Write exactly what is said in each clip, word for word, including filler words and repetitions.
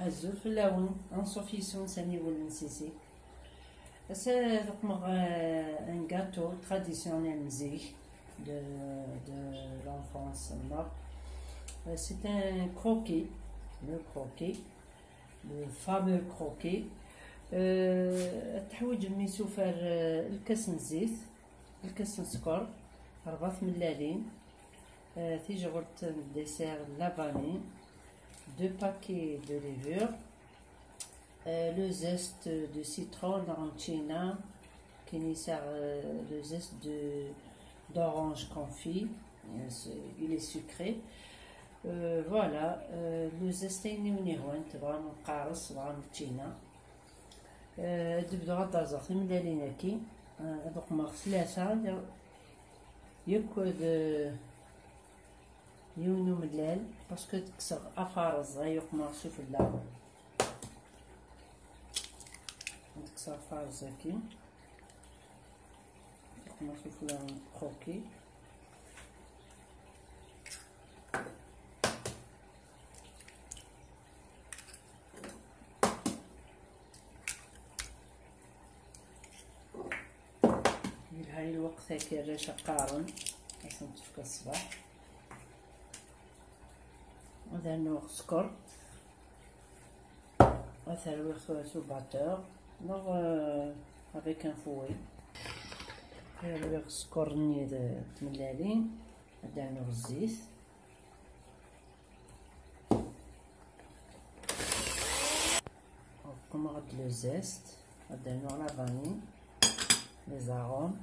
Azul fell-awen, anṣuf yes-wen s aniwel n Sisi. Ass-a ad qmeɣ, euh, un gâteau traditionnel n zik de, de l'enfance. Euh, c'est un croquis, le croquis, le fameux croquis. Euh, ad teḥwiǧem isufar, euh, lkas n zzit, lkas n sskeṛ, ṛebɛa tmellalin, euh, tijɣelt n dessert la vanille, deux paquets de levure, euh, le zeste de citron, neɣ n ččina, kien yesɛa, euh, le zeste de, d'orange confit, euh, c'est, il est sucré. Euh, voilà, euh, le zeste ayen i wen-ihwan, tebɣam lqaṛes, tebɣam ččina. Euh, ad bduɣ ad d-rẓeɣ timellalin-agi, euh, ad uqmeɣ tlata, yakk d yiwen umellal, parce que ad kkseɣ afareẓ, ay uqmeɣ sufella. Ad kkseɣ afareẓ-agi. Ad uqmeɣ sufella n croquis. Yelha i lweqt-agi arrac qqaren, ad sen-tefka ṣṣbeḥ. Ad rnuɣ sskeṛ, ad t-rwiɣ tura s ubatteur, neɣ, euh, avec un fouet. Rwiɣ sskeṛ-nni d tmellalin, ad rnuɣ zzit. Uqmeɣ-d le zeste, ad d-rnuɣ la vanille, les arômes.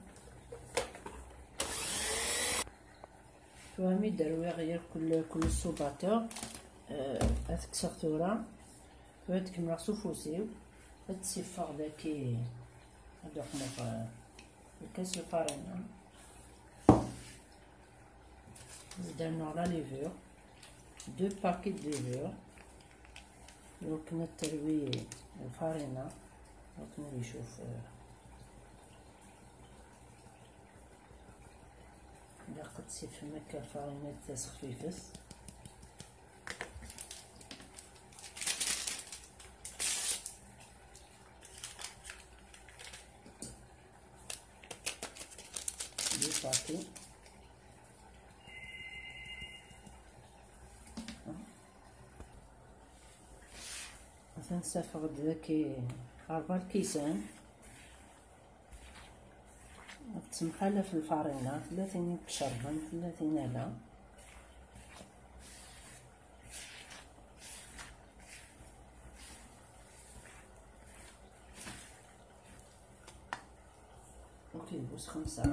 Tura mi d-rwiɣ yakk kull, kull s ubatteur, euh, ad t-kkseɣ tura. Tura ad kemmleɣ s ufus-iw, ad tt-iffeɣ daki, ad d-uqmeɣ, euh, lkas lfarina. Ad d-rnuɣ la levure, deux paquets de levure, iwakken ad terwi lfarina, iwakken ad icuf, euh, ilaq ad tt-tifem akka lfarina ad tas xfifet. Deux paquets. Atan ssafeɣ-d daki ṛebɛa lkisan. Tettemxalaf lfarina, tella tin i iceṛben, tella tin ala. Ok, bus xemsa.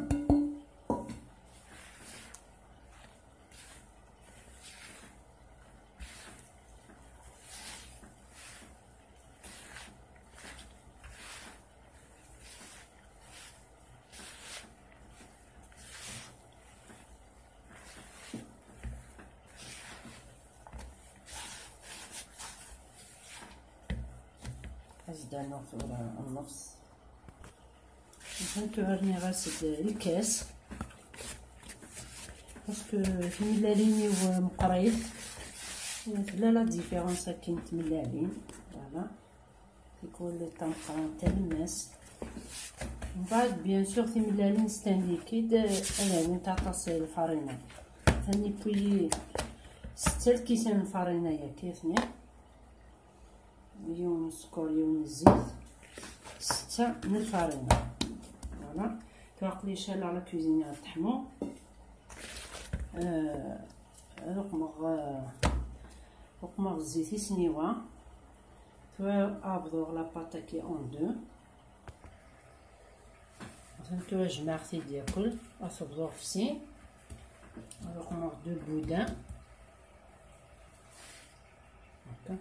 Ad s-d-rnuɣ tura nnefṣ. Nḥentu rniɣ-as-d lkas. Parce que timellalin-iw meqqrit. Tella la différence akin n tmellalin. Voilà. Tikwal tameqqrant talemmast. Mbeɛd, bien sûr, timellalin stenni-k-id, ad awint aṭas n lfarina. Atan yewwi-yi setta lkisan n lfarina yakk, atni. Yiwen n sskeṛ, yiwen n zzit, setta n lfarina. Voilà. Tura aql-i caleɣ la cuisine ad teḥmu. Euh, ad uqmeɣ, euh, uqmeɣ zzit i sniwa. Tura ad bḍuɣ la pâte-agi en deux. Atan tura jemɛeɣ-t-id yakk, ad t-bḍuɣ f sin. Ad uqmeɣ deux boudins. Akka.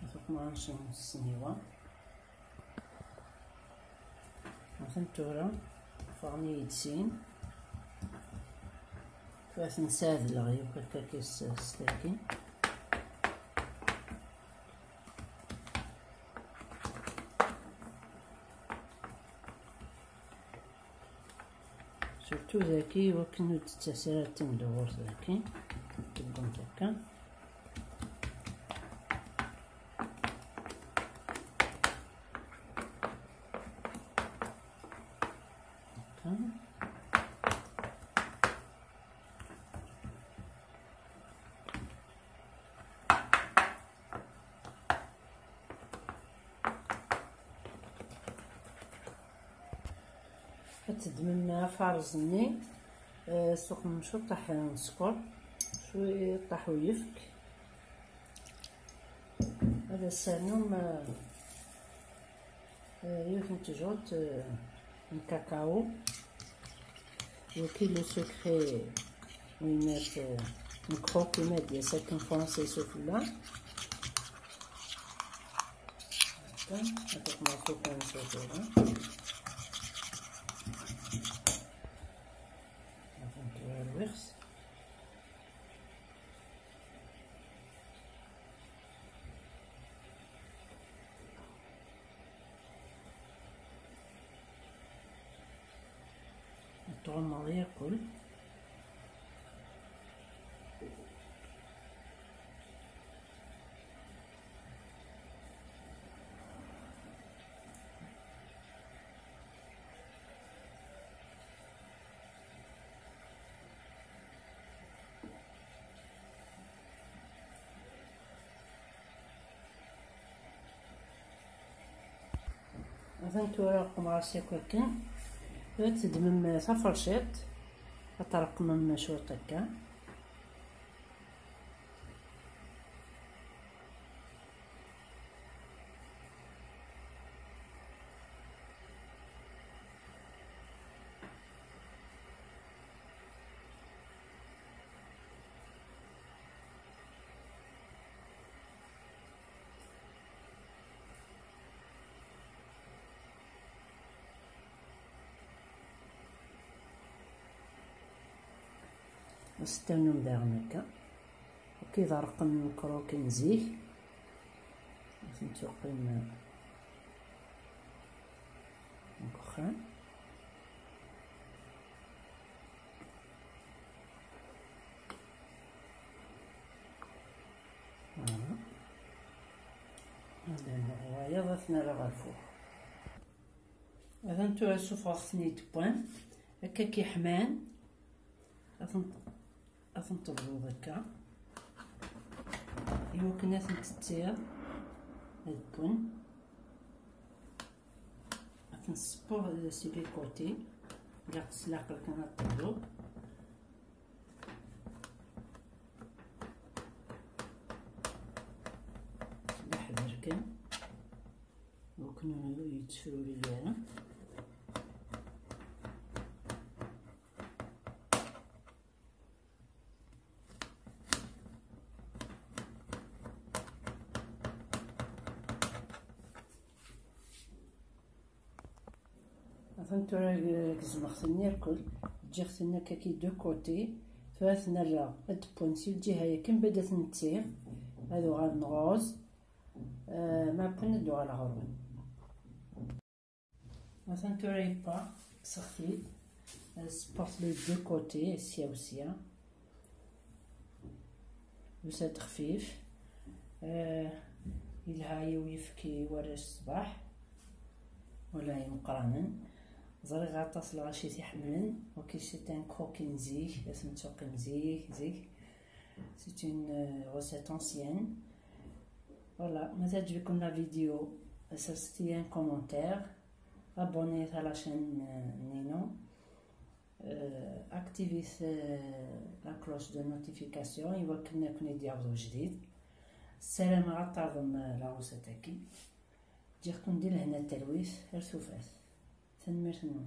Ad uqmeɣ anect n ssniwa. Ad Atan tura ffɣen-iyi-d sin. Tura ad ten-sɛedleɣ yakk akka s, s tagi. Surtout dagi, iwakken ur d-tettas ara d timdewwert dagi. Tewwem-t akka. Akka. Ad teddmem afarẓ-nni, eh, tessuxmem cwiṭaḥ n sskeṛ, cwiṭaḥ uyefk. Ad as-ternum, eh, eh, yiwet n tjurt, eh, n kakao. Waki le secret, winnat, eh, n croque, winnat d-yas akken français sufella. Akka, ad tuqmeḍ kan s waṭura. Ad tent-rwiɣ. Ad tɣummeḍ yakk. Atan tura qemɣas akk akken. Ad teddmem taferciṭ, ad treqqmem cwiṭ akka. Ad s-ternum daɣen akka. Akka i d-reqqem croque n zik. Ad ten-tuqim deg uxxam. Voilà. Ad nernu wayeḍ, ad t-nerr ɣer lfur. Atan tura ssufɣeɣ-ten-id wwan. Akka k-iḥman. Ad ten-, ad ten-tebḍuḍ akka. Iwakken ad ten-tettiḍ ad wwen. Ad ten-tessewweḍ si les côtés. Ilaq s leɛqel kan ad tebḍuḍ. D aḥder kan. Iwakken ur yettefruri ara. Atan tura gezmeɣ-ten irkel, ǧǧiɣ-ten akka ki deux côtés, tura ad ten-rreɣ ad d-wwun si lǧiha-ya kan, bad ad ten-ttiɣ, ad uɣalen rose, eh, ma wwin ad d-uɣaleɣ ɣur-wen. Atan tura yewwa, kkseɣ-t-id, eh, support les deux côtés, sya u sya. Yusa-d xfif. Eh, yelha i uyefki warrac ṣṣbeḥ wala imeqqranen. Ẓriɣ aṭas lɣaci t-iḥemmlen. Waki c'est un croquis n zik, ad ten-tuqim zik zik. C'est une, euh, recette ancienne. Voilà, ma teɛǧeb-iken la vidéo, sserset-iyi un commentaire, abonnez à la chaîne, euh, Nino. Euh, activez, euh, la cloche de notification iwakken ad ken-id-yaweḍ ujdid. Ssarameɣ ad taɣem, euh, la recette-agi. Ǧǧiɣ-ken di lehna d talwit, ar tufat. Tanemmirt-nwen.